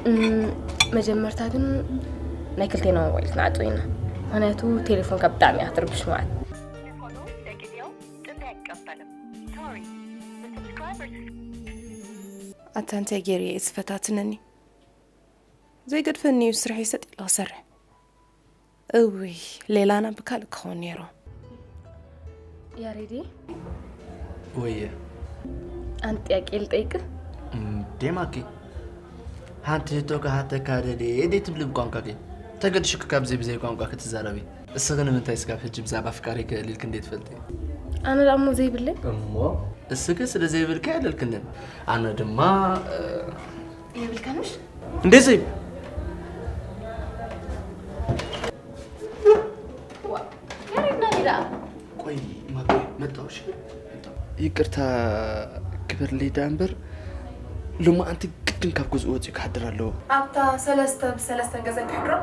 እም፣ መጀመርታ ግን ናይ ክልቴና ሞባይል ክንዓጽው ኢና። ምኽንያቱ ቴሌፎንካ ብጣዕሚ እያ ክትርብሽ ማለት። ኣታ እንታይ ገይረ እየ ዝፈታትነኒ? ዘይገድፈኒ እዩ ስርሐይ ሰጥ ኢለ ክሰርሕ። እውይ፣ ሌላና ብካልእ ክኸውን ነይሩ። ያሬዲ፣ ወየ። ኣንቲ ጥያቄ ልጠይቅ? እንዴ ማኪ፣ ሓንቲ ህቶ ክሓተካ ደልየ፣ እንዴ ትብሊ ብቋንቋኪ? ተገድሽክ ካብዚ ብዘይ ቋንቋ ክትዛረቢ? እስኺ ንምንታይ ስጋብ ሕጂ ብዛዕባ ኣፍቃሪኪ የዕሊልኪ እንዴ ትፈልጢ? ኣነ ደኣ እሞ ዘይብለይ? እሞ? እስኺ ስለ ዘይብልኪ የዕሊልክንን። ኣነ ድማ፣ እ፣ የብልካን ምሽ? እንዴ ዘይብ- ዋ፣ ያሬድ ናበይ ደኣ? ቆይ፣ ማኪ፣ መጣሁ፣ እሺ? መጣሁ። ይቅርታ ግበርለይ ደኣ እምበር፣ ሎማዓንቲ ግድን ካብ ገዝኡ ወፂኡ ክሓድር ኣለዎ። ኣብታ ሰለስተ ብሰለስተን ገዛ ክሕድሮ?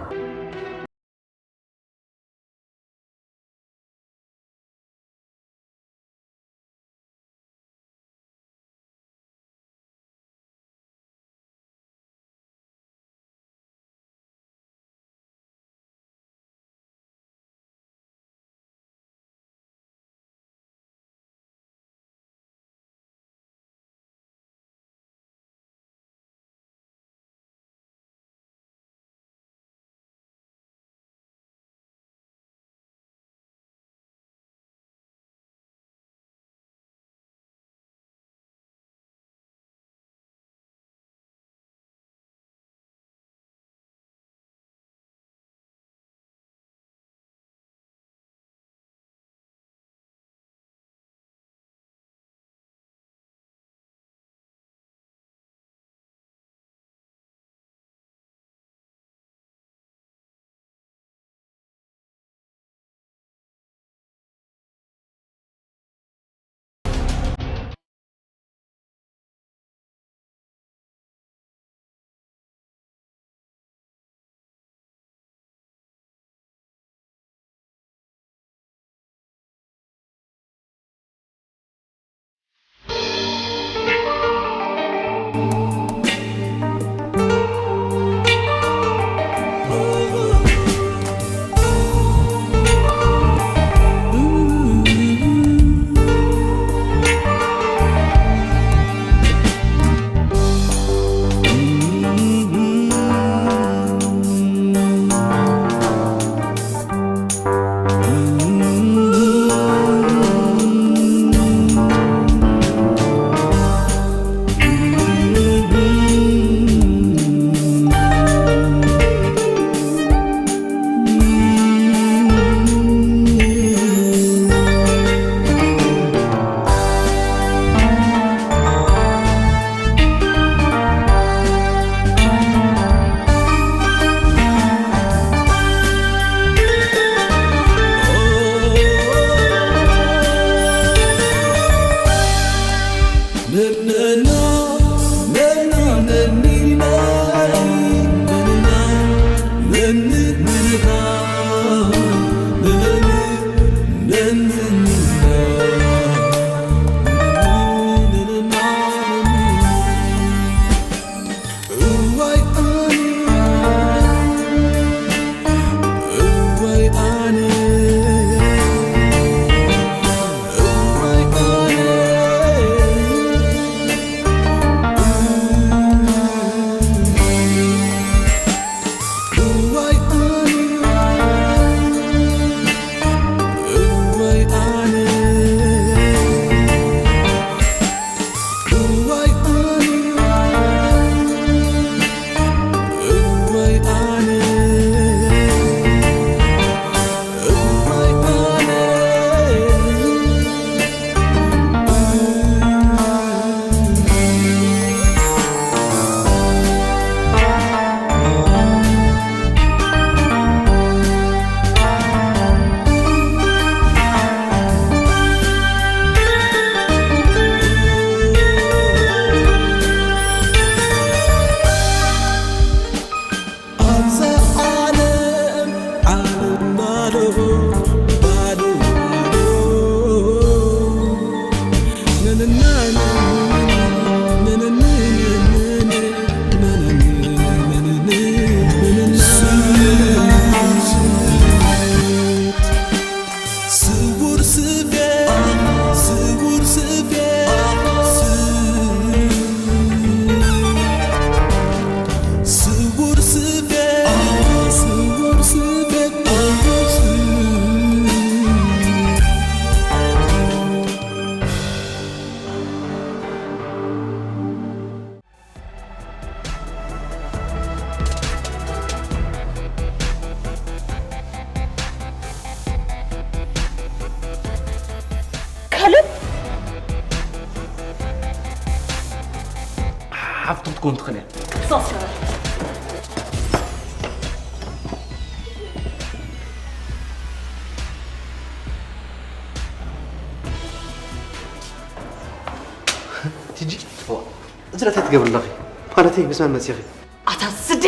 ትኮን ትኽእል እያ። ቲጂ፣ ዋ፣ እዚ እንታይ ትገብሪ ኣለኺ? ማለተይ ምስ መን መጺኺ? ኣታ ስዲ!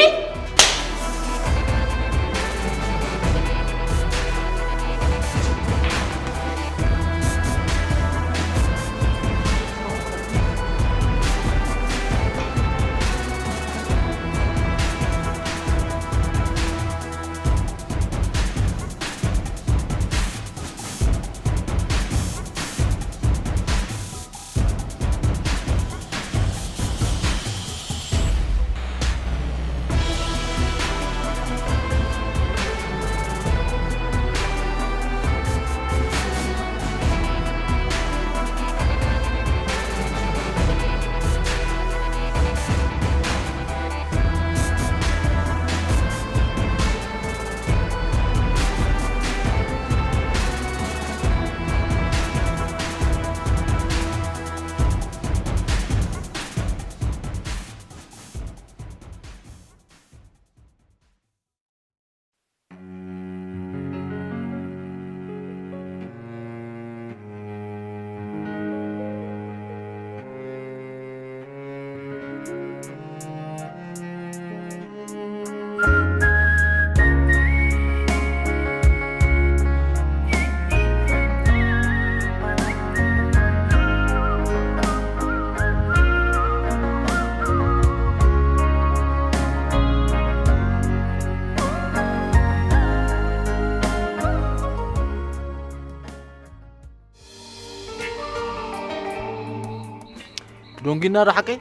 ዶንጊና ዶ ሓቀይ?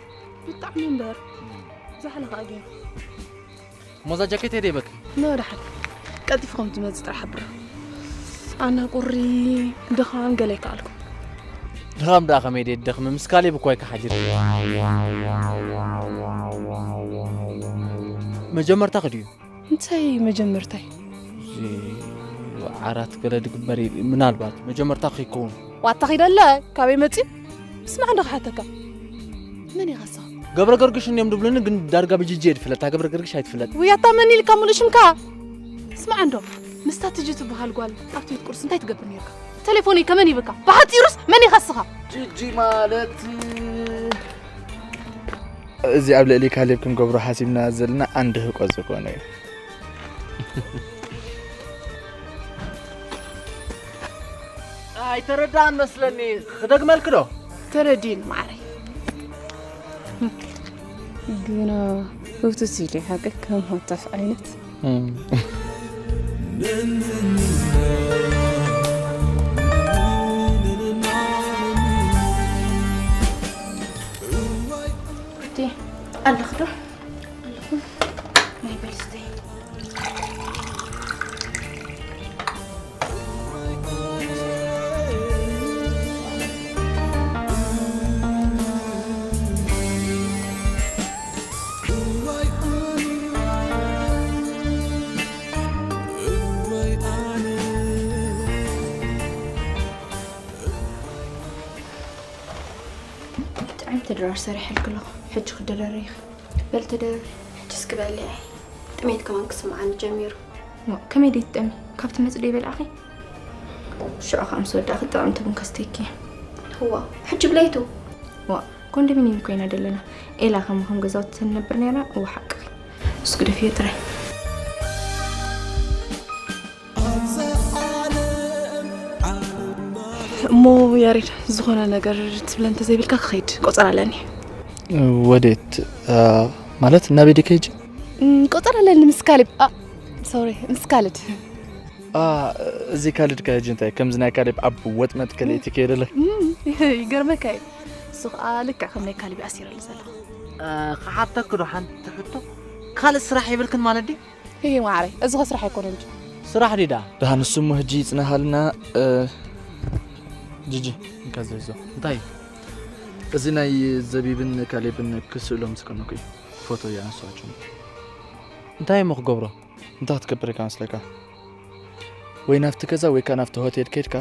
ብጣዕሚ እምበር። ዛሕሊ ከኣ ጌሩ። ሞዛ ጃኬት የደይበኪ? ንወድሓን ቀልጢፉ ከም ትመጽእ ጥራሕ ሓብር። ኣነ ቁሪ ድኻም ገለ ኣይከኣልኩ። ድኻም ደኣ ከመይ ደይ ደኽሚ? ምስ ካሌብ እኮ ኣይከሓጅር። መጀመርታ ክድዩ? እንታይ መጀመርታይ? እዚ ዓራት ገለ ድግበር እዩ። ምናልባት መጀመርታ ከይከውን። ዋታ ኺደለ ካበይ መጺ? ስማዕ እንዶ ክሓተካ። መን ኢኻ ንስኻ? ገብረ ገርግሽ እንዲዮም ድብሉኒ፣ ግን ዳርጋ ብጅጂ እየ ድፍለጥ። እታ ገብረ ገርግሽ ኣይትፍለጥ። ውይ ኣታ መን ኢልካ ሙሉእ ሽምካ? ስማዕ እንዶ ምስታ ትጂ ትበሃል ጓል ኣብቲ ቤት ቁርሲ እንታይ ትገብር ነርካ? ቴሌፎነይ ከመን ይብካ? ብሓጺሩስ መን ኢኻ ንስኻ? ጅጂ ማለት እዚ ኣብ ልዕሊ ካሌብ ክንገብሮ ሓሲብና ዘለና ኣንድ ህቆ ዝኾነ እዩ። ኣይተረዳእን መስለኒ። ክደግመልክ ዶ? ተረዲን ማዕረይ። ግና ህውትት ኢሉ ሓቂ ከም ሃታፍ ዓይነት። ኣለኽ ዶ? ኣለኹ። ናይ በልስተይ። ጥዕምቲ ድራር ሰሪሐልኪ ኣለኹ። ሕጂ ክደረሪ ኢኺ። በል ተደረሪ። ሕጂ እስኪ በልዒ። ጥሜት ከማን ክስምዓኒ ጀሚሩ። ዋ፣ ከመይ ደይ ትጠሚ? ካብ ትመጽእ ደይ በልዓኺ? ሽዑ ከኣ ምስ ወዳእኺ ጥዕምቲ ቡን ከስተይኪ። እዋ፣ ሕጂ ብለይቱ። ዋ፣ ኮንዶሚንየም ኮይና ደለና። ኤላ ከማኹም ገዛውቲ ተንነብር ነይራ። እዋ፣ ሓቅኺ። እስኪ ደፍዮ ጥራይ። እሞ ያሬድ፣ ዝኾነ ነገር ትብለ እንተዘይብልካ ክኸይድ ቆጸራ ኣለኒ። ወዴት? አ፣ ማለት ናበይ ድከይጂ? እም፣ ቆጸራ ኣለኒ ምስ ካሌብ። አ፣ ሶሪ፣ ምስ ካልድ። አ፣ እዚ ካልድ ከይጂ እንታይ? ከምዚ ናይ ካሌብ ኣብ ወጥመጥ ከለይቲ ከይደለ? እም፣ ይገርመካ እዩ። እሱ ኸኣ ልክዕ ከም ናይ ካሌብ ኣሲረሉ ዘለኹ። አ፣ ክሓተክ ዶ ሓንቲ ሕቶ? ካልእ ስራሕ የብልክን ማለት ድዩ? ይሄ ማዕረይ፣ እዚ ኸ ስራሕ ኣይኮነን እንጂ። ስራሕ ድዩ ደኣ? ደሓን፣ ንሱ እሞ ሕጂ ይጽናሃልና። እ፣ ጂጂ፣ እንካ ዘዞ። እንታይ? እዚ ናይ ዘቢብን ካሌብን ክስእሎም ዝቀነኩ እዩ። ፎቶ ይኣንስዋቸው። እንታይ እሞ ክገብሮ? እንታይ ክትገብር ኢኻ መስለካ? ወይ ናብቲ ገዛ ወይ ከኣ ናብቲ ሆቴል ከይድካ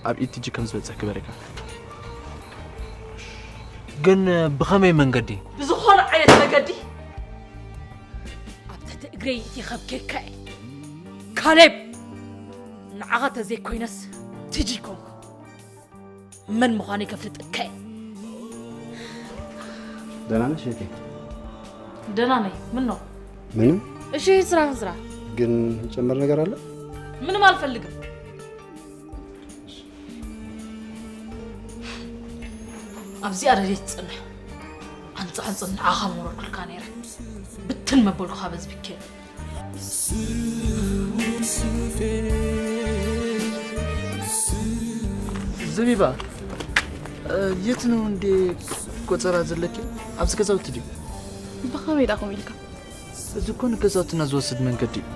ኣብ ኢድ ቲጂ ከም ዝበጽሕ ግበር ኢኻ። ግን ብኸመይ መንገዲ? ብዝኾነ ዓይነት ነገር ደይቲ ከብኬካ እየ። ካሌብ፣ ንዓኻ ተዘይኮይነስ ቲጂ ኮንኩ። መን ምዃነይ ከፍልጠካ እየ። ደህና ነሽ እህቴ? ደህና ነኝ። ምን ነው? ምንም። እሺ፣ ስራ ስራ። ግን ጨመር ነገር አለ? ምንም አልፈልግም። ኣብዚኣ ረድኤት ትጽንሕ። ኣንጻ ኣንጻ ንዓኻ ምወረድኩልካ ነይረ። ብትን መበልኩኻ በዚ ብኬ። ዘቢባ፣ የት ነው እንዴ ቆጸራ ዘለኪ? ኣብዚ ገዛውቲ ድዩ? ብኸመይ ዳኹም ኢልካ? እዚ እኮ ንገዛውትና ዝወስድ መንገዲ እዩ።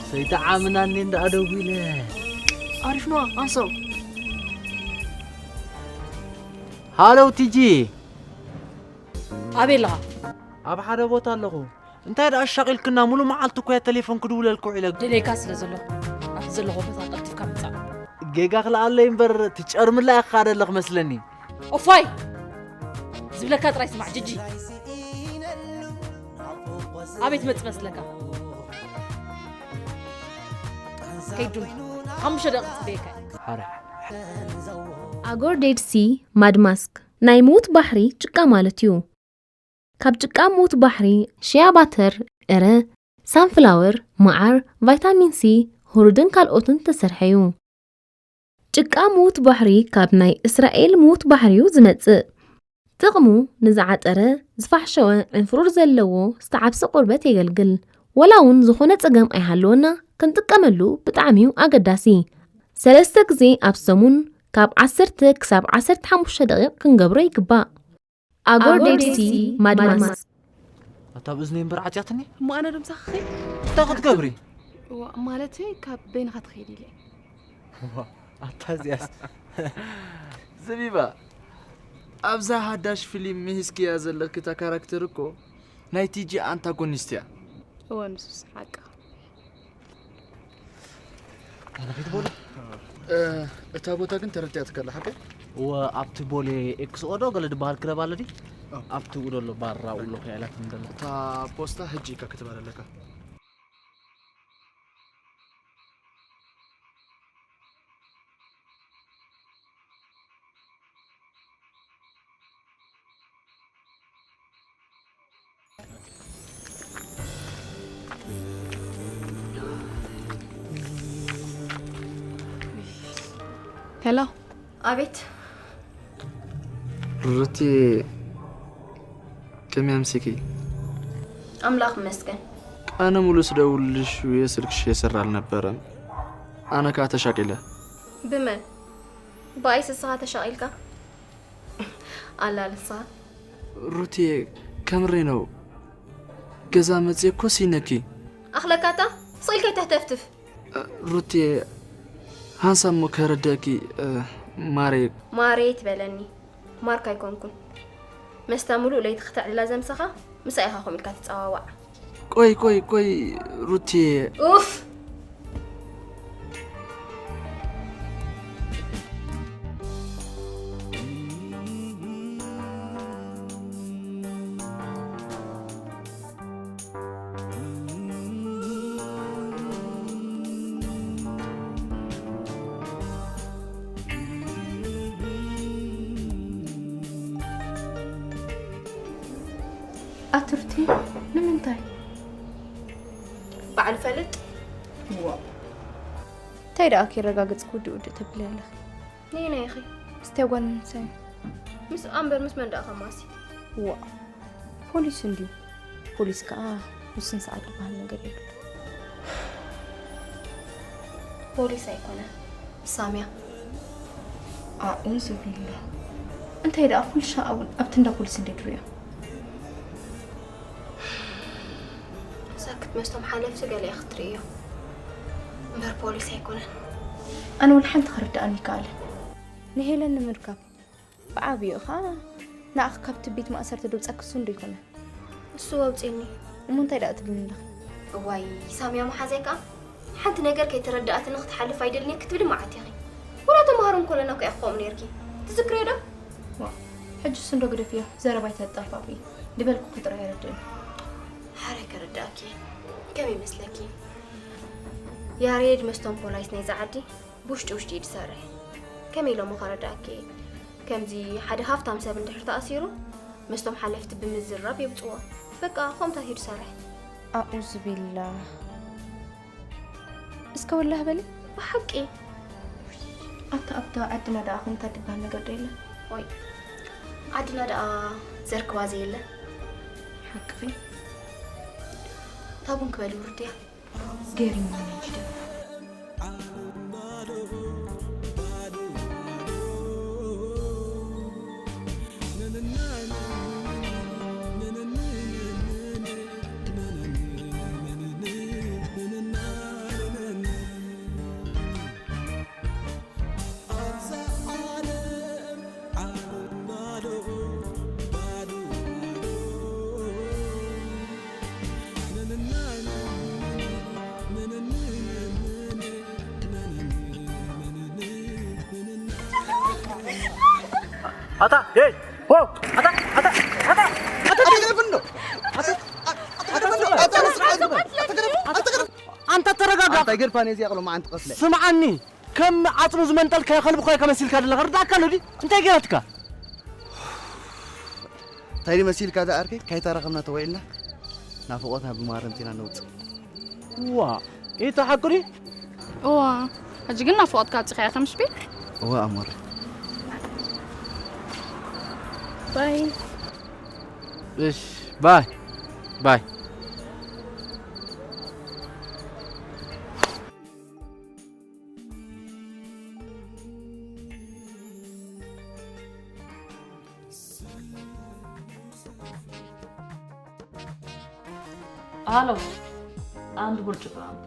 ሰይተዓምናኒ እንዳኣ ደዊለ። ኣሪፍ ነዋ፣ ኣንሳው። ሃለው ቲጂ። ኣበይ ኣለኻ? ኣብ ሓደ ቦታ ኣለኹ። እንታይ ደኣ ኣሻቒልክና? ሙሉ መዓልቲ እኮ እየ ቴሌፎን ክድውለልኩ ውዒለ። ደለይካ ስለ ዘሎ ኣብቲ ዘለኹ ቦታ ቀልጢፍካ ምጻእ። ጌጋ ክልኣለይ እምበር ትጨርምላ ኢኻ ደለኽ መስለኒ። ኦፋይ ዝብለካ ጥራይ ስማዕ ጅጂ። ኣበይ ትመጽእ መስለካ? ከይዱ ሓሙሽተ ደቂቕ ጽበየካ። ሓረ ኣጎር ዴድ ሲ ማድ ማስክ ናይ ምዉት ባሕሪ ጭቃ ማለት እዩ። ካብ ጭቃ ምዉት ባሕሪ ሽያ ባተር፣ ዕረ፣ ሳንፍላወር፣ መዓር፣ ቫይታሚን ሲ፣ ሁሩድን ካልኦትን ዝተሰርሐ እዩ። ጭቃ ምዉት ባሕሪ ካብ ናይ እስራኤል ምዉት ባሕሪ እዩ ዝመጽእ። ጥቕሙ ንዝዓጠረ፣ ዝፋሕሸወ፣ ዕንፍሩር ዘለዎ ዝተዓብሰ ቆርበት የገልግል። ወላ እውን ዝኾነ ጸገም ኣይሃለወና ክንጥቀመሉ ብጣዕሚ እዩ ኣገዳሲ። ሰለስተ ግዜ ኣብ ሰሙን ካብ ዓሰርተ ክሳብ ዓሰርተ ሓሙሽተ ደቂቕ ክንገብሮ ይግባእ። ኣጎር ዴድ ሲ ማድማስ። ኣታ ኣብ እዝነይ እምበር ዓጽያትኒ። እሞ ኣነ ድምፃ ክኸይ እንታይ ክትገብሪ? ዋ፣ ማለተይ ካብ በይንኻ ትኸይድ ኢለ። ኣታ እዚኣስ ዘቢባ ኣብዛ ሓዳሽ ፊልም ምሂዝክያ ዘለኪ እታ ካራክተር እኮ ናይ ቲጂ ኣንታጎኒስት እያ። እወ ንሱስ ሓቅኻ። ኣነ ከይትበሉ እታ ቦታ ግን ተረዲኣትካ ኣላ ሓቀይ? እወ ኣብቲ ቦሌ ኤክስኦ ዶ ገለ ዝበሃል ክለብ ኣለ ድዩ? ኣብቲ ኡ ደሎ ባር ኣብኡ ኣለኹ እያ ኢላትኒ ደላ። እታ ፖስታ ሕጂ ኢካ ክትበል ኣለካ። ሄሎ። ኣቤት። ሩቲ፣ ከመይ ኣምሲኪ? ኣምላኽ ይመስገን። ቀነ ሙሉ ስደውልልሽ ውየ ስልክሽ የሰራ ኣልነበረን። ኣነ ከኣ ተሻቂለ። ብመን? ብኣይስ እስኻ ተሻቒልካ? ኣላልሳ። ሩትየ፣ ከምረይ ነው። ገዛ መጽየ እኮ ሲነኪ። ኣኽለካታ ስቕ ኢልካ ኣይተህተፍትፍ። ሩትየ፣ ሃንሳብ እሞ ከረደእኪ፣ ማሬ። ማሬ ትበለኒ። ማርክ ኣይኮንኩን። መስታ ሙሉእ ለይቲ ክተዕልላ ዘምሰኻ፣ ምሳይ ኢኻ ከምኡ ኢልካ ትጸዋዋዕ። ቆይ፣ ቆይ፣ ቆይ፣ ሩትየ። ኡፍ! ኣቲ ሩቲ፣ ንምንታይ? ባዕሉ ፈልጥ። ዋ። እንታይ ደኣ ከይረጋገጽኩ ውድእ ውድእ ተብሊ ኣለኺ? ነየናይ ኢኺ? ምስቲ ጓል ኣንስተይቲ። ምስኣ እምበር ምስ መን ደኣ ከማሲ? ዋ። ፖሊስ እንድዩ። ፖሊስ ከኣ ውስን ሰዓት ዝበሃል ነገር የብሉ። ፖሊስ ኣይኮነን። ሳምያ። ኣኡ ዝብላ። እንታይ ደኣ ኩሉ ሻዕ ኣብቲ እንዳ ፖሊስ እንድዩ ድሪኦ? ሳክት መስቶም ሓለፍቲ ገለ ክትርእዮ። እምበር ፖሊስ ኣይኮነን። ኣነ ወላ ሓንቲ ክርድኣኒ ይከኣለ። ንሄለን ንምርካብ ብዓብይኡ ኸኣ ንኣኽ ካብቲ ቤት ማእሰርቲ ደውጻኪ እሱ እንዶ ኣይኮነን? እሱ ኣውጺኒ። እሞ እንታይ ደኣ ትብልኒ ኣለኺ? እዋይ ሳምያ መሓዘይ ከኣ ሓንቲ ነገር ከይተረድኣትኒ ክትሓልፍ ኣይደልን እየ ክትብሊ መዓት ኢኺ። ወላ ተማሃሮ እንኮለና እኮ ኢኺ ከምኡ ኔርኪ። ትዝክርዮ ዶ? ዋ፣ ሕጅስ እንዶ ግደፍዮ፣ ዘረባይ ተጣፋፊ ድበልኩ ጥራይ ኣይረድእን። ሓራይ ከረዳእኪ። ከመይ ይመስለኪ? ያሬድ መስቶም ፖላይስ ናይዛ ዓዲ ብውሽጢ ውሽጢ እዩ ዝሰርሕ። ከመይ ኢሎሞ ከረዳእኪ? ከምዚ ሓደ ሃፍታም ሰብ እንድሕር ተኣሲሩ፣ መስቶም ሓለፍቲ ብምዝራብ የውፅዎ። በቃ ከምታት እዩ ዝሰርሕ። ኣዑዙ ቢላህ። እስከ ወላህ በሊ። ብሓቂ። ኣታ ኣብታ ዓድና ደኣ ከምታ ትበሃል ነገር ዶ የለን? ወይ፣ ዓድና ደኣ ዘርክባ ዘየለ። ሓቅኺ። ታቡን ክበሊ ውርድያ። ገሪሙኒ እንጂ ደኣ። ኣታ ሄይ ሆ ኣታ ኣታ ኣታ ኣታ ኣታ ገረፍ እንዶ ኣታ ኣታ ገረፍ እንዶ ኣታ ገረፍ ኣታ ገረፍ ኣንታ ተረጋጋ። ኣንታ ይገርፋ ነዚ ያቕሎ ማዓንት ቀስለ ስምዓኒ። ከም ዓጽሙ ዝመንጠልካዮ ከልቢ ኾይካ መሲልካ ዘለኻ ርዳእካ ኣሎ ድዩ? እንታይ ገይራትካ? እንታይ ድዩ መሲልካ ዝኣርከይ? ካይተራኸብና ተወይልና ናፍቖትና ብማረምቲና ነውጽእ። ዋ፣ ኢታ ሓቁ ድዩ? እዋ፣ ሕጂ ግን ናፍቖትካ ኣብጺኻዮ ከምሽቢ? እዋ ኣሞር። ባይ። እሺ፣ ባይ። ባይ። ሃሎ፣ ኣንድ ብርጭቆ ኣምጣ።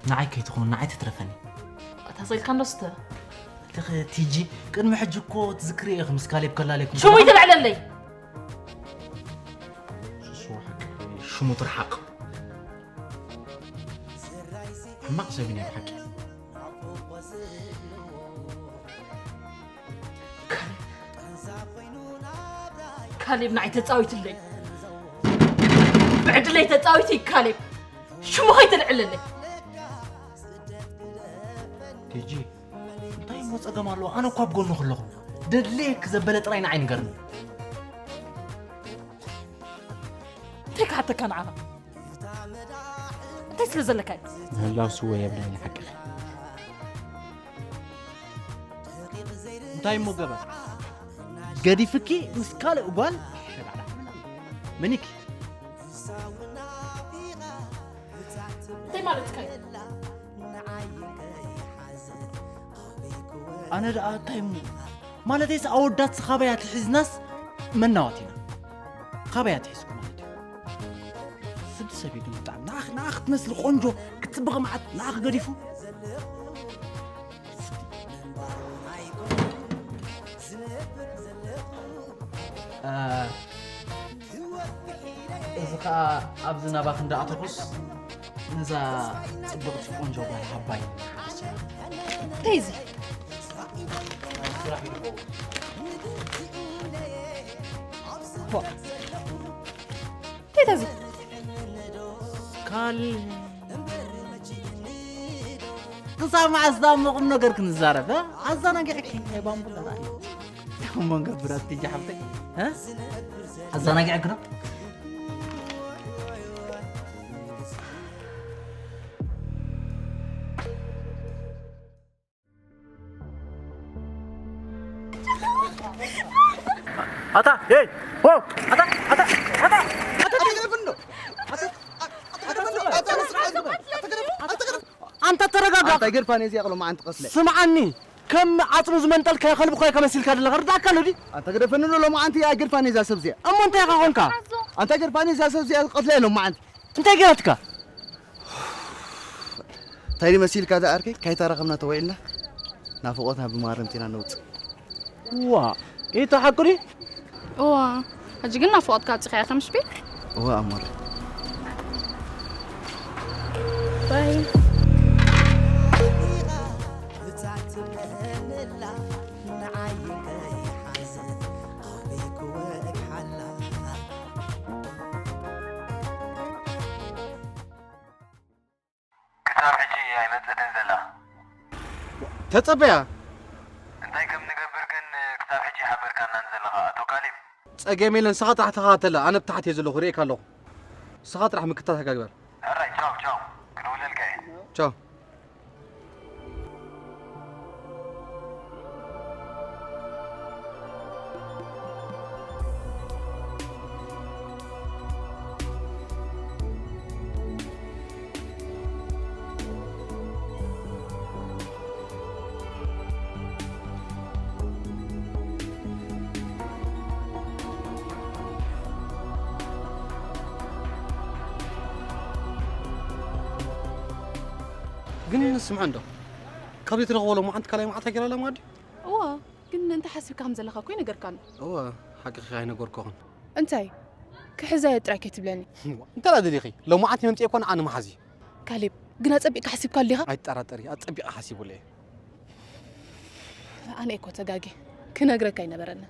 ንዓይ ከይትኾን፣ ንዓይ ትትረፈኒ። ኣታ ሰልካ እንዶ ስተ። እቲ ኸ ቲጂ፣ ቅድሚ ሕጂ እኮ ትዝክሪ ኢኺ ምስ ካሌብ ከላለይኩም ሽሙ ከለኹም። ይተልዕለለይ። ሽሙ ትርሓቕ። ሕማቕ ሰብ እዩ ናይ ብሓቂ። ካሌብ። ካሌብ ንዓይ ተጻዊትለይ። ብዕድለይ ተጻዊቱ እዩ ካሌብ። ሽሙ ከይተልዕለለይ። ቲጂ፣ እንታይ እሞ ጸገም ኣለዎ? ኣነ እኮ ኣብ ጎንኺ ኣለኹ። ደድልየኪ ዘበለ ጥራይ ንዓይ ንገርኒ። እንታይ ክሓተካ ንዓኻ? እንታይ ስለ ዘለካ እዩ? ምህላው ስወ የብለይን ሓቅኺ። እንታይ እሞ ገበር? ገዲፍኪ ምስ ካልእ ጓል? መኒክ? እንታይ ማለትካ እዩ? ኣነ ደኣ እንታይ እሞ? ማለተይስ ኣወዳት ካበይ ኣትሒዝናስ መናዋት ኢና። ካበይ ኣትሒዝኩ ማለት እዩ። ስዲ ሰብ እዩ ግን ብጣዕሚ። ንኣኽ-፣ ንኣኽ ክትመስሊ ቆንጆ፣ ክትጽብቒ መዓት፣ ንኣኽ ገዲፉ። እ፣ እዚ ኸኣ ኣብዚ ናባኽ እንዳኣተኹስ ነዛ ጽብቕቲ ቆንጆ ጓል ሃባይ። እንታይ እዚ? እንታይ እዚ? ካል ክሳብ መዓስ ዳሞ ቁም ነገር ክንዛረብ፣ እ? ኣዘናጊዕኪ ናይ ባምቡላ ራእዩ። እሞ እንገብር ኣትጂ ሓፍተይ፣ እ? ኣዘናጊዕኪ ዶ? ኣታ፣ ሄይ፣ ሆ፣ ኣታ፣ ኣታ፣ ኣታ፣ ኣታ፣ ኣታ፣ ኣንታ ተረጋጋ። ኣንታ ይገድፋ ነዚ ያቕሎ መዓንት ቀስለ። ስምዓኒ፣ ከም ዓጽሙ ዝመንጠልካዮ ከልቢ ኮይካ መሲልካ ዘለኻ ርዳእካ ኣሎ ድዩ? ኣንታ ገደፈኒ ኣሎ መዓንቲ ኣይገድፋ ነዛ ሰብ እዚኣ። እሞ እንታይ ኢኻ ኾንካ? ኣንታ ገድፋ ነዛ ሰብ እዚኣ ቀስለ ኣሎ መዓንቲ። እንታይ ገይራትካ? እንታይ ድዩ መሲልካ ዝኣርከይ? ካይተራኸብና ተወይልና ናፍቖትና ብማረምቲና ነውጽእ። ዋ፣ ኢታ ሓቁ ድዩ? እዋ፣ ሕጂ ግን ናፍቖትካ ኣብጺኻያ ከም ሽፒ? እዋ፣ ኣሞር። ባይ። ክሳብ ሕጂ ኣይመጸትን ዘላ። ተጸበያ። እንታይ ከም ንገብር ግን ክሳብ ሕጂ ሓበርካናን ዘለኻ ኣቶ ካሌብ። ጸገም የለን፣ ንስኻ ጥራሕ ተኸታተላ፣ ኣነ ብታሕቲ እየ ዘለኹ፣ ርእየካ ኣለኹ። ንስኻ ጥራሕ ምክትታል ግበር። ሕራይ፣ ቻው፣ ቻው። ክድውለልካ እየ። ቻው። ግን ስምዐ እንዶ፣ ካብ ዘይትረኽቦ ሎማዓንቲ ካልኣይ መዓልቲ ኣይገላላ ማዲ? እዋ፣ ግን እንታይ ሓሲብካ ከም ዘለኻ እኮ ኣይነገርካን። እዋ፣ ሓቅኺ ኣይነገርኩኽን። እንታይ? ክሕዛ እየ ጥራይ ከይትብለኒ። እንታይ ደኣ ደሊኺ? ሎማዓንቲ መምጽኤ እኮ ንዓኒ መሓዚ። ካሌብ፣ ግን ኣጸቢቕካ ሓሲብካሉ ዲኻ? ኣይትጠራጠሪ፣ ኣጸቢቐ ሓሲቡሉ እየ። ኣነ እኮ ተጋጊ ክነግረካ ኣይነበረንን።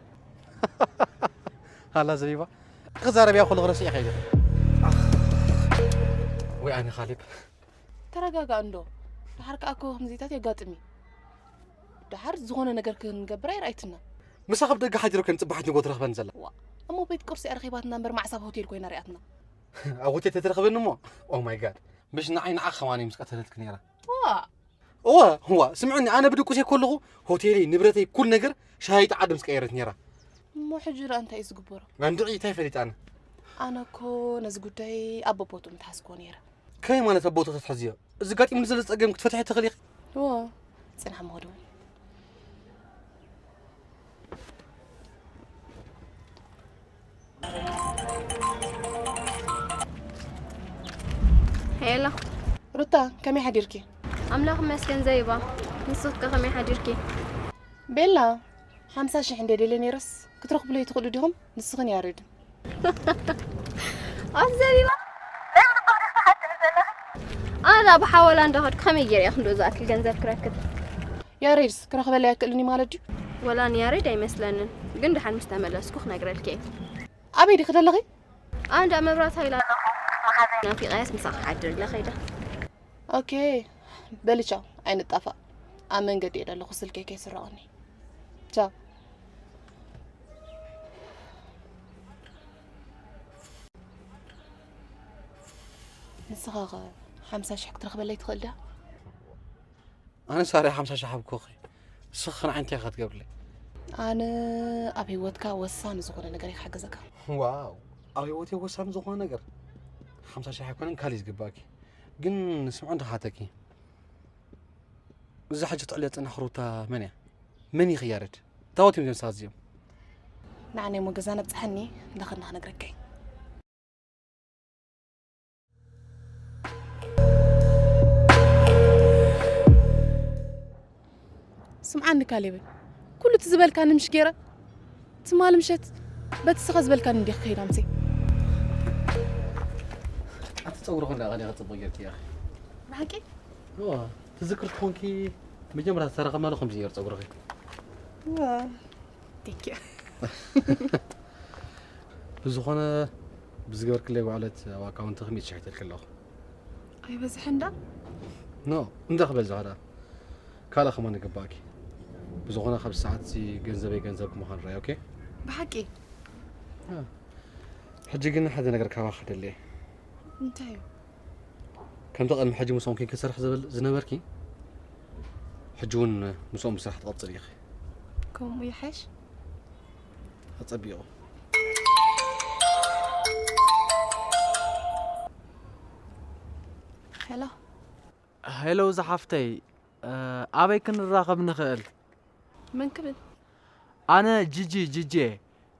ሃላ ዘቢባ፣ ክዛረብያ ከለኹ ረሲዐ ከይደ። ኣኽ። ወይ ኣነ ካሌብ። ተረጋጋ እንዶ። ደሓር ከኣ እኮ ከምዚታት የጋጥም እዩ። ደሓር ዝኾነ ነገር ክንገብር ኣይረኣይትና። ምሳኻ ብደገ ሓዲረ ከን ጽባሕ ንጎ ትረኽበን ዘላ። ዋ፣ እሞ ቤት ቁርሲ እያ ረኺባትና እምበር ማዕሳብ ሆቴል ኮይና ሪኣትና። ኣብ ሆቴል ተትረኽበኒ እሞ፣ ኦ ማይ ጋድ። ምሽ ንዓይ ንዓ ከማን ምስ ቀተለትክ ነይራ። ዋ። እዋ፣ እዋ፣ ስምዕኒ፣ ኣነ ብድቁሰይ ከለኹ ሆቴለይ፣ ንብረተይ፣ ኩል ነገር ሻሂ ጣዕዳ ምስ ቀየረት ነይራ። እሞ ሕጂ ደኣ እንታይ እዩ ዝግበሮ? እንድዒ እንታይ ፈሊጥ ኣነ? ኣነ እኮ ነዚ ጉዳይ ኣብ ቦቦቱ ምትሓዝክዎ ነይረ። ከመይ ማለት ኣብ ቦቱ ክትሕዝዮ? እዚ ጋጢሙኒ ዘሎ ጸገም ክትፈትሒ ትኽእሊ ኢኺ። እዎ፣ ጽናሕ እሞ ደውል። ሄሎ። ሩታ፣ ከመይ ሓዲርኪ? ኣምላኽ ይመስገን ዘይባ። ንስኽ ከ ከመይ ሓዲርኪ? ቤላ፣ ሓምሳ ሽሕ እንደ ደልየ ነይረስ፣ ክትረኽብለይ ትኽእሉ ዲኹም? ንስኽን ያሬድን። ኣቲ ዘቢባ፣ ናይ ብልቢ ዲኺ ትሓትኒ ዘለኺ? ኣነ ብሓወላ እንዳኸድኩ ከመይ ገይረ እየ ክንድኡ ዝኣክል ገንዘብ ክረክብ? ያሬድስ ክረኽበለይ ኣይክእልን እዩ ማለት ድዩ? ወላ ንያሬድ ኣይመስለንን፣ ግን ደሓን ምስ ተመለስኩ ክነግረልኪ እየ። ኣበይ ዲኺ ዘለኺ? ኣነ እንዳ መብራት ሃይል ኣለኹ። መሓዘይ ናፊቐያስ ምሳኺ ክሓድር ኢለ ከይደ። ኦኬ፣ በሊ ቻው፣ ኣይንጣፋእ። ኣብ መንገዲ እየ ዘለኹ፣ ስልከይ ከይስረቐኒ። ቻው። ንስኻ ኸ ሓምሳ ሽሕ ክትረኽበለይ ትኽእል ዲኻ? ኣነ ሳሪ ሓምሳ ሽሕ ሃብኩኺ። ንስኺ ንዓይ እንታይ ኢኻ ክትገብርለይ? ኣነ ኣብ ህይወትካ ወሳኒ ዝኾነ ነገር እየ ክሕግዘካ። ዋው፣ ኣብ ህይወተይ ወሳኒ ዝኾነ ነገር? ሓምሳ ሽሕ ኣይኮነን፣ ካልእ እዩ ዝግባእኪ። ግን ስምዒ እንተሓተኪ፣ እዛ ሕጂ ትዕልያ ዝጸናሕኪ ሩታ መን እያ? መን እዩ ኸ ያሬድ? ታቦት እዮም እዞም ሰባት እዚኦም? ንዓኒ እሞ ገዛና ብጽሓኒ፣ እንዳኸድና ክነግረካ እየ። ስምዓኒ ካሌብ፣ ኩሉ እቲ ዝበልካኒ ምሽ ገይረ፣ ትማሊ ምሸት በቲ ስኻ ዝበልካኒ እንዲኺ ከይዳ ምሴ። ኣቲ ጸጉሪ ኹን ደኣ ቀዲኻ ጽቡቕ ጌርኪ ኢኺ። ብሓቂ? እዋ፣ ትዝክር ትኾንኪ መጀመርያ ዝተራኸብናሉ ከምዚ ነይሩ ጸጉርኺ። እዋ፣ thank you። ብዝኾነ ብዝገበርክለይ ውዕለት ኣብ ኣካውንትኺ ሚእቲ ሽሕ ሒተልኪ ኣለኹ። ኣይበዝሐን ዳ? ኖ፣ እንዳ ክበዝሕ ዳ። ካልእ ከማን ይግባእኪ። ብዝኾነ ካብ ሰዓትሲ ገንዘበይ ገንዘብ ምዃን ርኣይ፣ ኦኬ? ብሓቂ? እ። ሕጂ ግን ሓደ ነገር ካባኺ ክደሊ እየ። እንታይ እዩ? ከምቲ ቅድሚ ሕጂ ምስኦም ኮይንኪ ትሰርሒ ዝበል-፣ ዝነበርኪ፣ ሕጂ እውን ምስኦም ብስራሕ ትቐጽሊ ኢኺ። ከምኡ ይሓይሽ? ኣጸቢቑ። ሄሎ። ሄሎ ዝሓፍተይ፣ እ፣ ኣበይ ክንራኸብ ንኽእል? መን ክብል? ኣነ ጂጂ፣ ጂጂ።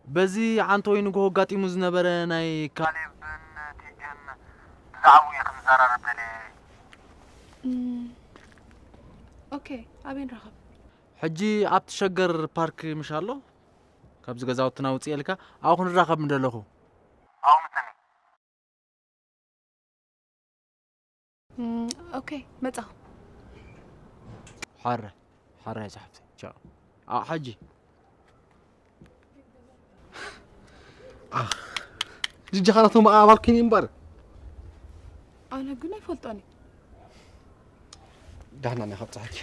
በዚ ዓንተወይ ንግሆ ኣጋጢሙ ዝነበረ ናይ ካሌብን ቲጀን ብዛዕባኡ እየ ክንዘራረብ ደልየ። እም፣ ኦኬ፣ ኣበይ ንራኸብ? ሕጂ ኣብቲ ሸገር ፓርክ ምሽ ኣሎ? ካብዚ ገዛውትና ውፅእ ኢልካ ኣብኡ ክንራኸብ ምደለኹ። ኣብኡ ምሰኒ። እም፣ ኦኬ፣ መጻኹ። ሓረ፣ ሓረ ዝሓፍተይ። ቻው። ኣው፣ ሓጂ። ኣኽ፣ ጅጅኻ ናቶም ኣባል ኮይነ እምበር። ኣነ ግን ኣይፈልጦን እየ። ዳህና ናይ ከብጽሐኪ።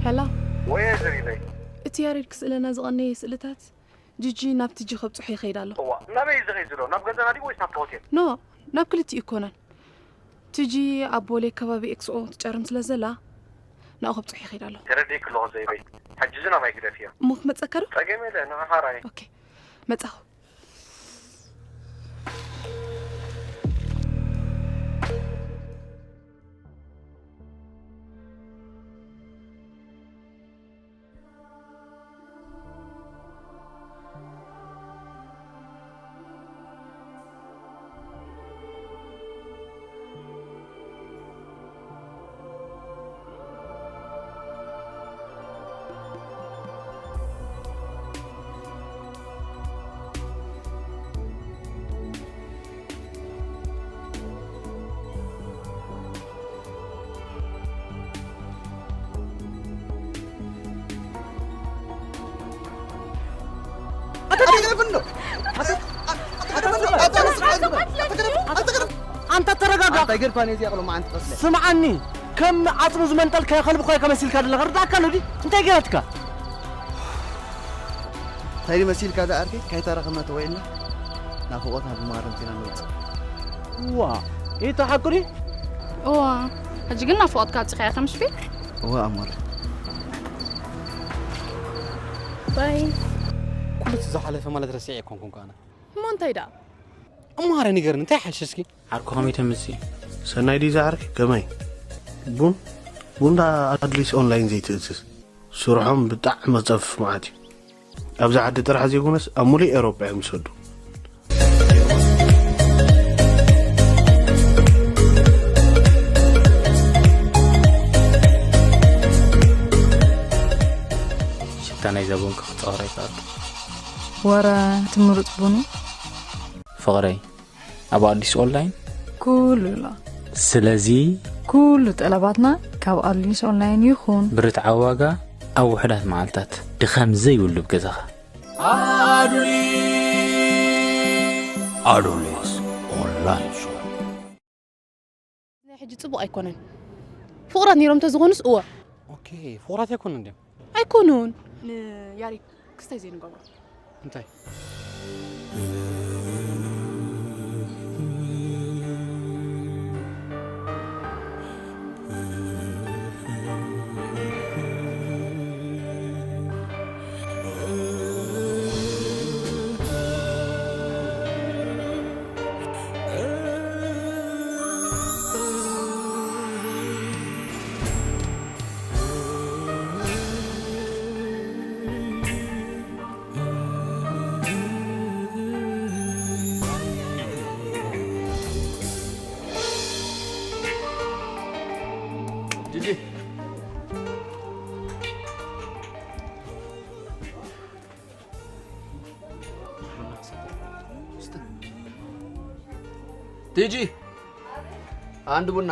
ሄላ፣ ወየ ዘቢበይ። እቲ ያሬድ ክስእለና ዝቐነየ ስእልታት ጂጂ ናብ ቲጂ ከብጽሖ ይኸይድ ኣሎ። እዋ፣ ናበይ እዩ ዝኸይድ ዘሎ? ናብ ገዛና ድዩ ወይስ ናብቲ ሆቴል? ኖ፣ ናብ ክልቲኡ ይኮነን። ቲጂ ኣብ ቦሌ ከባቢ ኤክስኦ ትጨርም ስለ ዘላ ናብኡ ከብጽሖ ይኸይድ ኣሎ። ተረዲእኪ ኣለኹ ዘይበይ። ሕጂ እዚ ናባይ ግደፍዮ። እሞ ክመጸካ ዶ? ጸገም የለ፣ ንዓ ሓራይ። ኦኬ፣ መጻኹ። ኣንታ ተረጋጋ። እንታይ ጌርኳ ነዚ ኣቕሎ መዓንቲ ቀስለ? ስምዓኒ፣ ከም ዓጽሙ ዝመንጠልካዮ ከልቢ ኳይ ከመሲልካ ዘለኻ ርዳእካ ኣሎ ድዩ? እንታይ ገይራትካ? እንታይ መሲልካ ዝኣርኪ? ከይተረኸብና ተወይልና ናፍቖትና ብማረምቲና ንወጽእ። ዋ፣ ኢታ ሓቁ ድዩ? እዋ፣ ሕጂ ግን ናፍቖትካ ኣብጺኻያ ከምሽ ቤት? እዋ፣ ኣሞረ። ባይ። ኩሉ እቲ ዝሓለፈ ማለት ረሲዐ ኣይኮንኩን ከኣነ። እሞ እንታይ ደኣ? እሞ ሃረ ንገርኒ፣ እንታይ ሓይሽ እስኪ? ዓርኩ ከመይ ተምሲ? ሰናይ ድዩ ዝዓርኪ? ከመይ? ቡን? ቡን ደኣ ኣድሊስ ኦንላይን ዘይትእዝዝ። ስርሖም ብጣዕሚ መጸፍፍ መዓት እዩ። ኣብዚ ዓዲ ጥራሕ ዘይኮነስ ኣብ ሙሉእ ኤውሮጳ እዮም ዝሰዱ። ሽታ ናይዛ ቡን ክኽጸወር ኣይከኣልኩ። ወረ እቲ ምሩጽ ቡኑ። ፍቕረይ፣ ኣብ ኣዲስ ኦንላይን ኩሉ ኣሎ። ስለዚ ኩሉ ጠለባትና ካብ ኣዲስ ኦንላይን ይኹን። ብርትዓዊ ዋጋ ኣብ ውሑዳት መዓልታት። ድኻም ዘይብሉ ኣብ ገዛኻ። ኣዱሊስ ኦንላይን ሾፕ። ናይ ሕጂ ጽቡቕ ኣይኮነን። ፍቑራት ነይሮም እንተዝኾኑስ እወ። ኦኬ፣ ፍቑራት ኣይኮኑን ድዮም? ኣይኮኑን። ንያሬድ ክስታይ ዘይንገብሮ። እንታይ? ጂጂ። ቲጂ፣ ኣንድ ቡና።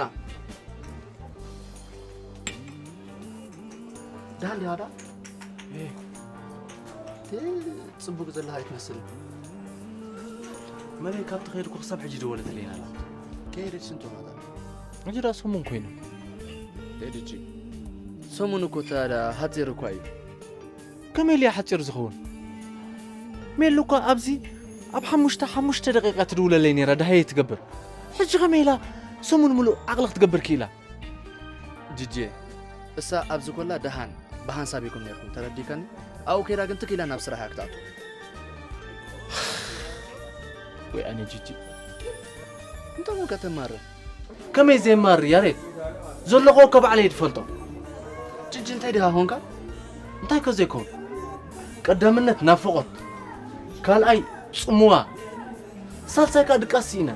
ደሓን ዲኻ ዳ? እ፣ ጽቡቕ ዘለኻ ኣይትመስልን። መለይ ካብ ትኸይድ እኮ ክሳብ ሕጂ ደወለትለይ ኣላ። ከየደች ስንት ሆናታ? ሕጂ ዳ ሰሙን ኮይኑ። ቲጂ፣ ሰሙን እኮ ታዲያ ሓጺር እኳ እዩ። ከመይ ኢሉ ሓጺር ዝኸውን? ሜሉ እኳ ኣብዚ ኣብ ሓሙሽተ፣ ሓሙሽተ ደቂቃ ትድውለለይ ነይራ፣ ደሃየ ትገብር። ሕጂ ከመይ ኢላ ሰሙን ሙሉእ ዓቕሊ ክትገብር ክኢላ? ጂጂ፣ እሳ ኣብዚ ኮላ ደሃን ብሃንሳብ ኢኩም ነይርኩም፣ ተረዲእካኒ? ኣብኡ ከይዳ ግን ትክ ኢላ ናብ ስራሓ ክትኣቱ። ወይ ኣነ ጂጂ። እንታይ ኮንካ ተማርር? ከመይ ዘይማር ያሬድ? ዘለኹ እኮ ባዕለይ ዝፈልጦ። ጅጂ እንታይ ድኻ ኮንካ? እንታይ ከ ዘይኮን? ቀዳምነት ናፍቖት፣ ካልኣይ ጽምዋ፣ ሳልሳይ ከኣ ድቃስ ስኢነ።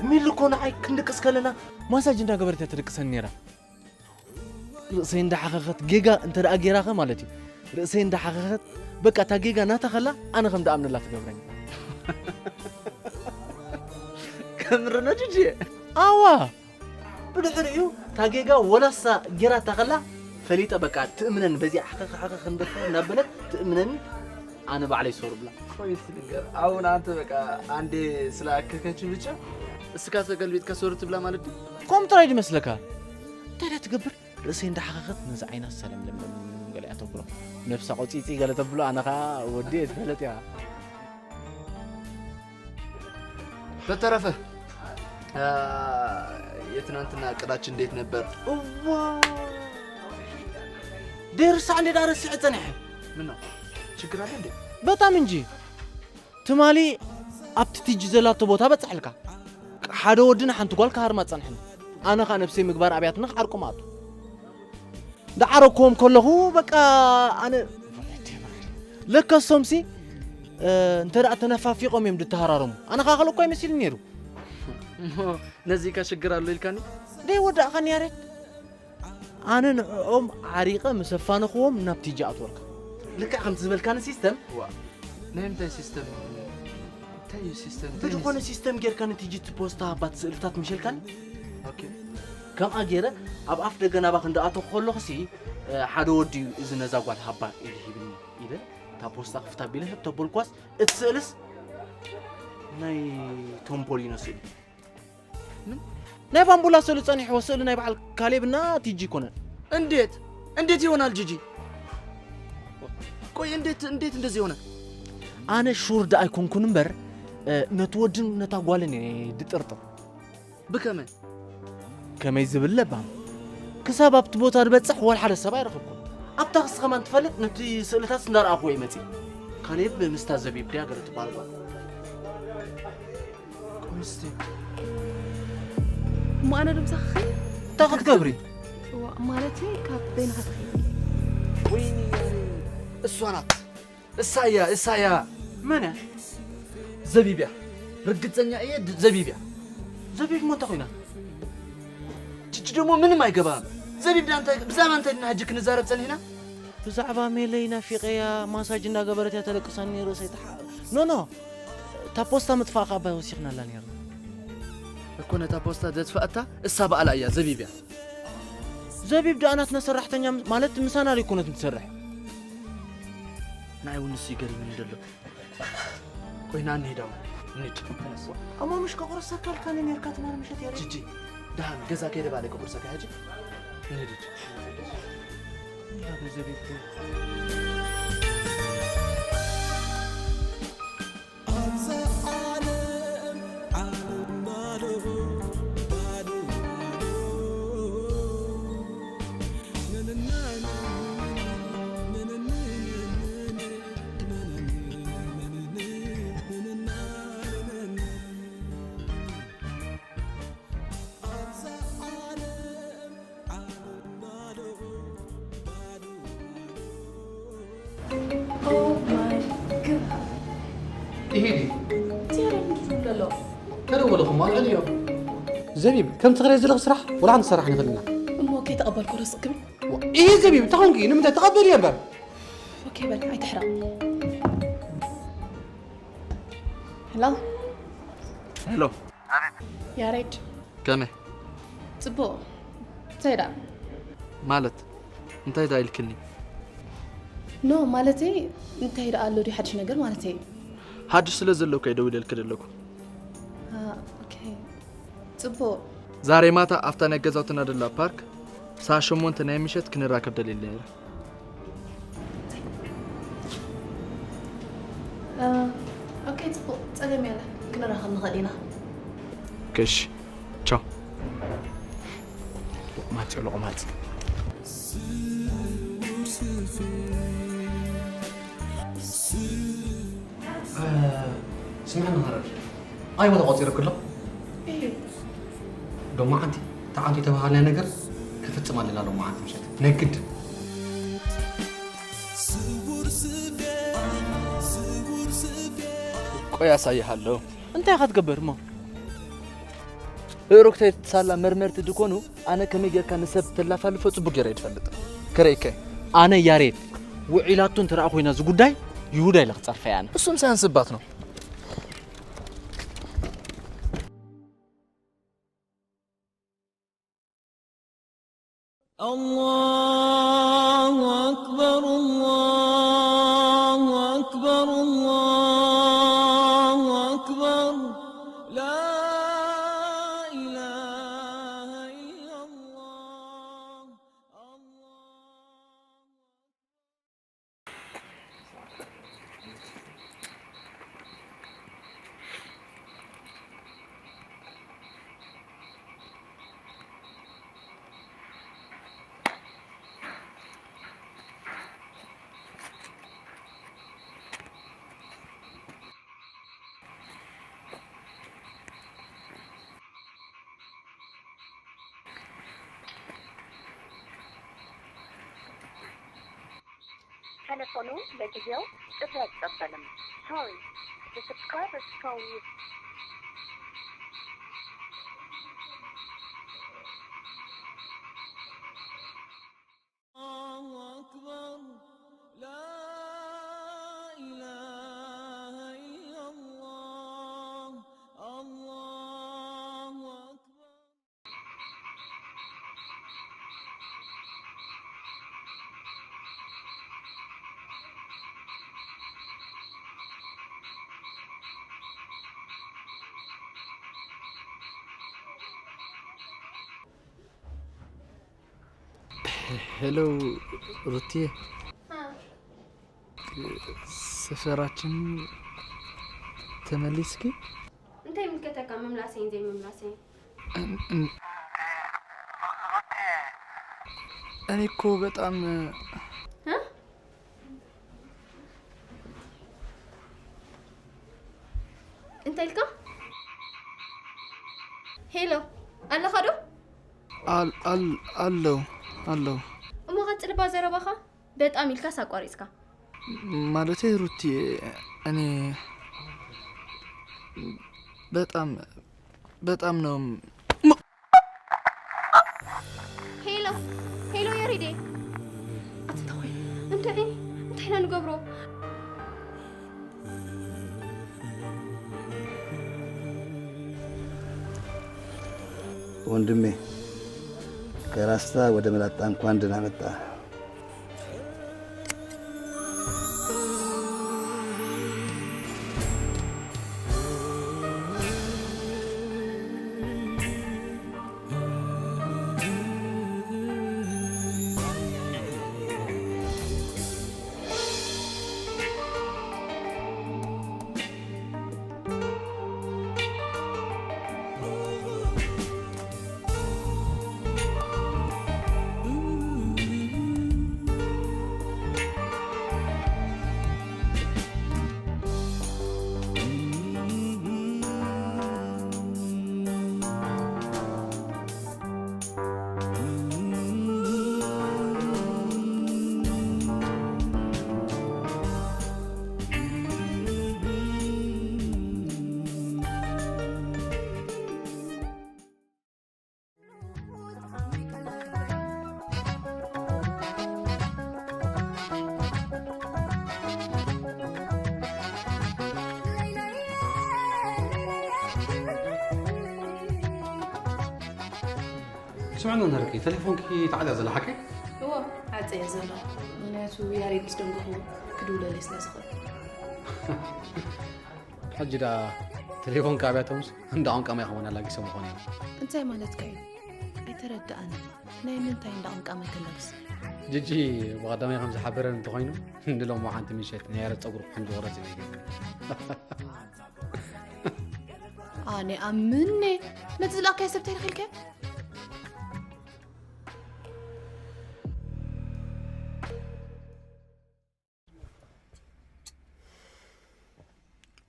ሚሉ እኮ ንዓይ ክንድቅስ ከለና ማሳጅ እንዳገበረት እያ ትድቅሰኒ ነይራ። ርእሰይ እንዳሓኸኸት ጌጋ እንተ ደኣ ጌራኸ ማለት እዩ። ርእሰይ እንዳሓኸኸት በቃ እታ ጌጋ ናታ ከላ ኣነ ከም ደኣምነላ ትገብረኒ። ከምር ነው ጅጂ? ኣዋ! ብድሕሪኡ እታ ጌጋ ወላሳ ጌራታ ከላ ፈሊጠ በቃ ትእምነኒ በዚኣ ሓኸኽ ሓኸኽ እንዳበለት ትእምነኒ። ኣነ ባዕለይ ሶር ብላ። ቆይ እስቲ ንገር። አሁን አንተ በቃ አንዴ ስላከከች ብቻ እስካ ተገልቢጥካ ሶር ትብላ ማለት ነው? ከምኡ ጥራይ ድመስለካ? እንታይ ደኣ ትገብር? ርእሰይ እንዳሓኸኸት ነዚ ዓይና ሰለምለምለም ገለ እያ ተብሎ። ነብሳ ቆጺጺ ገለ ተብሎ፣ ኣነ ኸኣ ወዲ እየ ትፈልጥ እያ። በተረፈ አ፣ የትናንትና እቅዳችን እንዴት ነበር? እዋ! ደርሳ እንዴት ኣረሲዐ ጸኒሐ? ምን ነው? ችግር አለ እንዴ? በጣም እንጂ። ትማሊ ኣብቲ ቲጂ ዘላቶ ቦታ በጻሕልካ። ሓደ ወድን ሓንቲ ጓል ክሃርማ ጸንሕና። ኣነ ኸኣ ነብሰይ ምግባር ኣብያትና ክዓርቆም ኣቱ። ደዓረኩዎም ከለኹ በቃ ኣነ ለከሶምሲ፣ እ፣ እንተ ደኣ ተነፋፊቖም እዮም ድተሃራረሙ። ኣነ ኸኣ ከለኩ ኣይመሲሉን ነይሩ። እሞ ነዚ ከ ሽግር ኣሎ ኢልካኒ? ደይ ወዳእኻኒ ያሬድ። ኣነ ንዕኦም ዓሪቐ ምስ ኣፋነኽዎም ናብ ቲጂ ኣትወልካ። ልክዕ ከምቲ ዝበልካኒ ሲስተም? ዋ፣ ናይ ምንታይ ሲስተም? እንታይ እዩ ሲስተም? እንታይ እዩ ብዝኾነ ሲስተም? ሲስተም ጌርካ ንቲጂ እቲ ፖስታ ሃባት ስእልታት ምሸልካኒ? ኦኬ። ከምኣ ጌረ ኣብ ኣፍ ደገ ናባ ክንደኣተኹ ከለኹሲ፣ እ፣ ሓደ ወዲ እዩ እዚ ነዛ ጓል ሃባ ኢሉ ሂብኒ ኢለ፣ እታ ፖስታ ክፍታ ቢለ ህብ ተበልኳስ፣ እቲ ስእልስ ናይ ቶምፖሊኖ ስእሊ። ምን? ናይ ባምቡላ ስእሊ ጸኒሕዎ፣ ስእሊ ናይ በዓል ካሌብና ቲጂ ኣይኮነን። እንዴት? እንዴት ይሆናል ጂጂ? ቆይ እንዴት፣ እንዴት እንደዚህ ይሆናል? ኣነ ሹር ደኣ ኣይኮንኩን እምበር፣ እ፣ ነቲ ወድን ነታ ጓልን እየ ድጥርጥር። ብከመይ? ከመይ ዝብል ለባም። ክሳብ ኣብቲ ቦታ ዝበጽሕ ወላ ሓደ ሰብ ኣይረኸብኩን። ኣብታ ክስ ከማን ትፈልጥ ነቲ ስእልታት እንዳረኣኹዎ እየ መጺእ። ካሌብ ምስታ ዘቢብ ድያ ገለ ትበሃል ጓል። ቆይ እስቲ። እሞ ኣነ ዶ ምሳኺ ኸይድ? እንታይ ክትገብሪ? እዋ፣ ማለተይ ካብ በይንኻ ተኸይድ። ወይኒ፣ እሷ ናት። እሳ እያ፣ እሳ እያ። መን እያ? ዘቢብ እያ። ርግጸኛ እየ፣ ድ-፣ ዘቢብ እያ። ዘቢብ እሞ እንታይ ኮይና? ችች ደግሞ ምንም ኣይገባም። ዘቢብ ዳ እንታይ፣ ብዛዕባ እንታይ ድና ሕጂ ክንዛረብ ጸኒሕና? ብዛዕባ ሜለይ ናፊቐያ ማሳጅ እንዳገበረት እያ ተለቅሳኒ ርእሰይ ተሓ-፣ ኖ፣ ኖ። እታ ፖስታ ምጥፋእ ከኣ ኣባይ ወሲኽናላ ነይርና። እኮ ነታ ፖስታ ዘጥፋኣታ እሳ በኣላ እያ፣ ዘቢብ እያ። ዘቢብ ደኣ ናትና ሰራሕተኛ ም-፣ ማለት ምሳና ደይኮነት ትሰርሕ። ንዓይ እውን ንሱ ይገርመኒ ዘሎ። ቆይ ና እንሂድ ኣሞ። እንሂድ። ተነስ። ኣሞ ምሽ ከቁርሰካ ኣልካኒ ነርካ ትማሊ ምሸት ያሬድ። ጂጂ፣ ደሓን ገዛ ከይደ ባለ ከቁርሰካ ሕጂ። እንሂድ። እንዳ ገንዘብ ይብሉ። Oh my God. ይሄ ድዩ? እቲ ያሬድ እንታይ ትብል ኣሎ? ከደወለኹም ኣልዕልዮ። ዘቢብ፣ ከምቲ ትኽእልዮ ዘለኹ ስራሕ፣ ወላ ሓንቲ ትሰርሕ ንኽእል ኢና። እሞ ከይተቐበልኩ ርስቕ ክብል? ዋ፣ ይሄ ዘቢብ፣ እንታይ ኾንኪ? ንምንታይ? ተቐበልዮ እምበር። ኦኬ በል፣ ኣይትሕረቕ። ሄሎ። ሄሎ። ያሬድ። ከመይ? ጽቡቕ። እንታይ ደኣ? ማለት? እንታይ ደኣ ኢልክኒ? ኖ፣ ማለተይ እንታይ ደኣ ኣሎ ድዩ ሓድሽ ነገር ማለተይ? ሓድሽ ስለ ዘሎ እኮ እየ ደዊለልኪ ዘለኹ። አ፣ ኦኬ። ጽቡቕ። ዛሬ ማታ ኣብታ ናይ ገዛውትና ደላ ፓርክ ሰዓት ሸሞንተ ናይ ምሸት ክንራከብ ደልየ ነይረ። እ፣ ኦኬ፣ ጽቡቕ። ጸገም የለን። ክንራኸብ ንኽእል ኢና። እሺ። ቻው። ሎቕማጽ፣ ሎቕማጽ። እ፣ ስምዕኒ ኸረር። ኣይ ቦታ ቆጺረክሎ? ሎማዓንቲ ተዓንቱ የተባሃለ ነገር ክፍጽም ኣለና። ሎማዓንቲ ምሸት ነግድ። ቆይ ኣሳይሃለሁ። እንታይ ኢኻ ትገብር እሞ? እሩክተይ ሳላ መርመርቲ ድኮኑ ኣነ ከመይ ጌርካ ንሰብ ተላፋልፎ ጽቡቅ ገይረ ይትፈልጥ። ከረይከ ኣነ ያሬድ ውዒላቱ እንተ ደኣ ኮይና ዝጉዳይ ይሁዳ ኢለ ክጸርፈያ ኣነ። እሱም ሳያንስባት ነው። الله أكبر الله أكبر الله أكبر لا إله إلا الله. ተለፎኑ ለጊዜው ጥሪ ኣይቀበልም። Sorry, the subscriber's phone is الله أكبر لا إله إلا الله الله أكبر. ሄሎ ሩትዬ፣ ሰፈራችን ተመሊስኪ? እንታይ ይምልከተካ ምምላሰይን ዘይምምላሰይን? እን- እን- እኔ እኮ በጣም እ? እንታይ ኢልካ? ሄሎ ኣለኻ ዶ? አል- አል- አለው አለው። እሞ ቀጽልባ ዘረባኻ። በጣም ኢልካስ ኣቋሪጽካ። ማለቴ ሩቲ፣ እኔ በጣም በጣም ነው። ሄሎ ሄሎ፣ ያሬዴ፣ ኣቲ እንታይ እንታይ ኢና ንገብሮ? ወንድሜ፣ ከራስታ ወደ መላጣ እንኳን ደህና መጣ። ስምዕና ነርኪ፣ ተሌፎንኪ ተዓልያ ዘላ ሓቀይ? እዎ፣ ዓፀ እየ ዘሎ። ምኽንያቱ ያሬድ ምስ ደንገኹ ክድውለለይ ስለ ዝኽእል። ሕጂ ዳ ተሌፎንካ ኣብያቶምስ እንዳ ቋንቋ ማይ ከማን ኣላጊሶም ምኾኑ እዮም። እንታይ ማለትካ እዩ? ኣይተረድኣን። ናይ ምንታይ እንዳ ቋንቋ ማይ ከላግስ? ጅጂ ብቐዳማይ ከም ዝሓበረን እንተኾይኑ ንሎሚ ሓንቲ ምሸት ናይ ያሬድ ፀጉሩ ከም ዝቑረፅ እዩ ነጊሩ። ኣነ ኣምኔ ነቲ ዝለኣካዮ ሰብ እንታይ ኢልካ?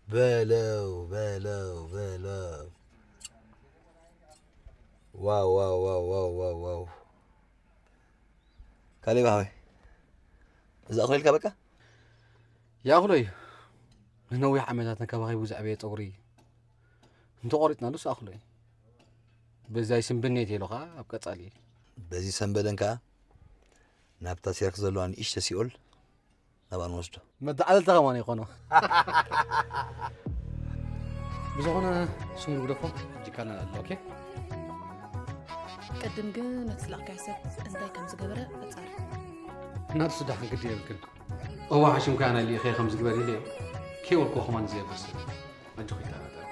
በለው በለው በለው። ዋው ዋው ዋው ዋው ዋው ዋው። ካሌብ ሓወይ፣ እዚ ኣኽሎ ኢልካ በቃ? ይኣኽሎ እዩ። ንነዊሕ ዓመታት ተንከባኺቡ ዘዕበየ ጸጉሪ እንተቖሪጽናሉስ ኣኽሎ እዩ። በዚ ኣይስንብድን እየ ኢሉ ኸኣ ኣብ ቀጻሊ። በዚ ሰንበደን ከኣ ናብታ ሴርክ ዘለዋ ንእሽቶ ሲኦል ናብኣ ንወስዶ። መተዓለልታ ከማን ይኾኖ። ብዝኾነ ስሙ ንግደፎ፣ ጅካና ኣሎ። ኦኬ። ቅድም ግን ነቲ ዝለኣኽካዮ ሰብ እንታይ ከም ዝገበረ ኣጻሪ። ናቱ ስዳሕ ግዲ የብልክን። እዋ ሓሽምካ ናይ ልኢኸ ከም ዝግበር ኢለ ከይወልኮ ከማን ዝየብር ሰብ። ኣጆኺ ይጠራጠር።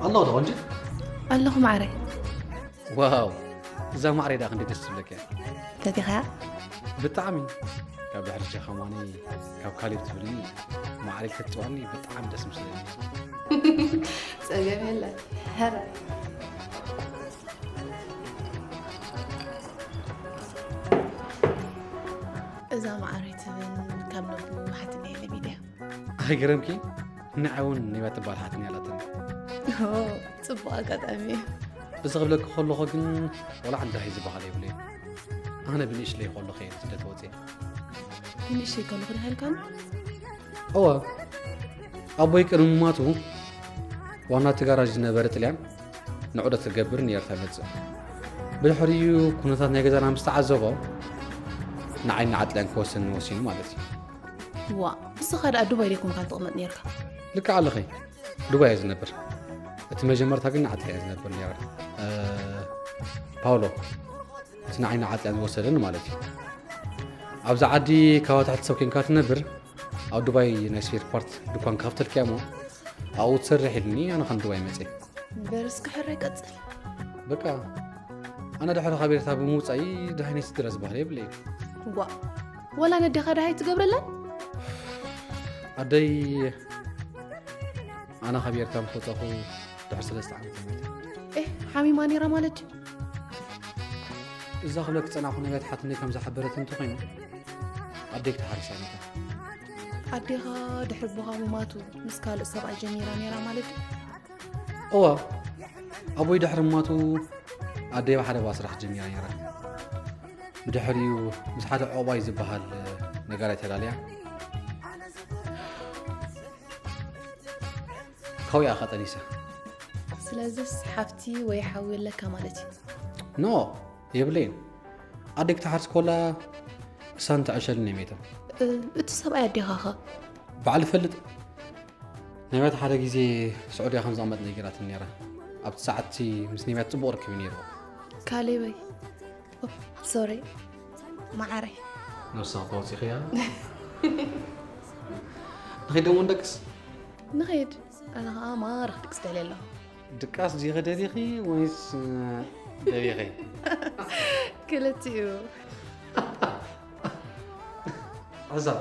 ኣለኹ ዶ ቆንጆ? ኣለኹ ማዕረ። ዋው፣ እዛ ማዕረ ደኣ ክንደይ ደስ ትብለካ እያ። ፈቲኻያ? ብጣዕሚ። ካብ ድሕሪትኪ ከማኒ ካብ ካሌብ ትብልኒ ማዕረ ክትጽዋኒ ብጣዕሚ ደስ ምስለኒ። ጸገም የለን። ሐረ። እዛ ማዕረ ትብል ካብ ነቡ ሓትኒ የለ ሚድያ። ኣይገረምኪ? ንዓይ እውን ኔባ ትበሃል ሓትኒ ኣላትኒ። ኦ፣ ጽቡቕ ኣጋጣሚ እዩ። እዚ ክብለኪ ከለኹ ግን ዋላ ሓንቲ ደሃይ ዝበሃል የብለይን። ኣነ ብንእሽለይ ከለኹ እየ ስደት ወፅየ። ብንእሽተይ ከለኹ ደሃይ ኢልካኒ? እወ፣ ኣቦይ ቅድሚ ምማቱ ዋና እቲ ጋራጅ ዝነበረ ጥልያን ንዑደት ክገብር ንኤርትራ ይመጽእ። ብድሕሪኡ ኩነታት ናይ ገዛና ምስ ተዓዘቦ ንዓይ ንዓጥልያን ክወስደኒ ወሲኑ ማለት እዩ። ዋእ፣ ንስኻ ደኣ ዱባይ ደይኮንካ ትቕመጥ ኔርካ? ልክዕ ኣለኺ፣ ዱባይ እየ ዝነብር። እቲ መጀመርታ ግን ንዓጥልያን እየ ዝነብር ኔረ። እ፣ ፓውሎ፣ እቲ ንዓይ ንዓጥልያን ዝወሰደኒ ማለት እዩ። ኣብዚ ዓዲ ካብ ታሕቲ ሰብ ኮይንካ ትነብር፣ ኣብ ዱባይ ናይ ስፔር ፓርት ድኳን ክኸፍተልኪ እያ እሞ ኣብኡ ትሰርሕ ኢሉኒ፣ ኣነ ኸን ዱባይ መፅየ። በል እስኪ ሕራይ ቀፅል። በቃ፣ ኣነ ድሕሪ ካብ ኤርትራ ብምውፃእይ ደሃይ ናይ ስድራ ዝበሃል የብለይን። ጓ፣ ወላ ነዴኻ ደሃይ ትገብረለን? ኣደይ፣ ኣነ ካብ ኤርትራ ምስ ወፃኹ ድሕሪ ሰለስተ ዓመት እዩ ሞይታ። ኤህ፣ ሓሚማ ነይራ ማለት ድዩ? እዛ ክብለኪ ዝጸናሕኩ ነቢያት ሓትነይ ከም ዝሓበረትኒ እንተኾይኑ፣ ኣደይ ተሓሪሳ ሞይታ። ኣዴኻ ድሕሪ ኣቦኻ ምማቱ ምስ ካልእ ሰብኣይ ጀሚራ ነይራ ማለት ድዩ? እወ፣ ኣቦይ ድሕሪ ምማቱ ኣደይ ብሓደ ባእ ስራሕ ጀሚራ ነይራ። ብድሕሪኡ ምስ ሓደ ዑቕባይ ዝበሃል ነጋዳይ ተላልያ። ካብኡ እያ ጠኒሳ። ስለዚስ ሓፍቲ ወይ ሓው የለካ ማለት እዩ? ኖ፣ የብለይን። ኣደይ ክትሓርስ ኮላ እሳን ትዕሸልን እዮም የቶም። እ፣ እቲ ሰብኣይ ኣዴኻኸ? ባዕሉ ይፈልጥ። ነቢያት ሓደ ግዜ ስዑድያ ከም ዝቕመጥ ነጊራትኒ ነይራ። ኣብቲ ሰዓትቲ ምስ ነቢያት ጽቡቕ ርክብ እዩ ነይርዎ። ካሌበይ። ኦ፣ ሶሪ። መዓረይ። ነብስኻ ተወጺኽያ? ንኸይድ ደሞ ንደቅስ? ንኸይድ። ኣነ ኸኣ ማራ ክድቅስ ደልየ ኣለኹ። ድቃስ ዲኺ ደሊኺ ወይስ፣ እ፣ ደሊኺ? ክልቲኡ። ሕሳብ።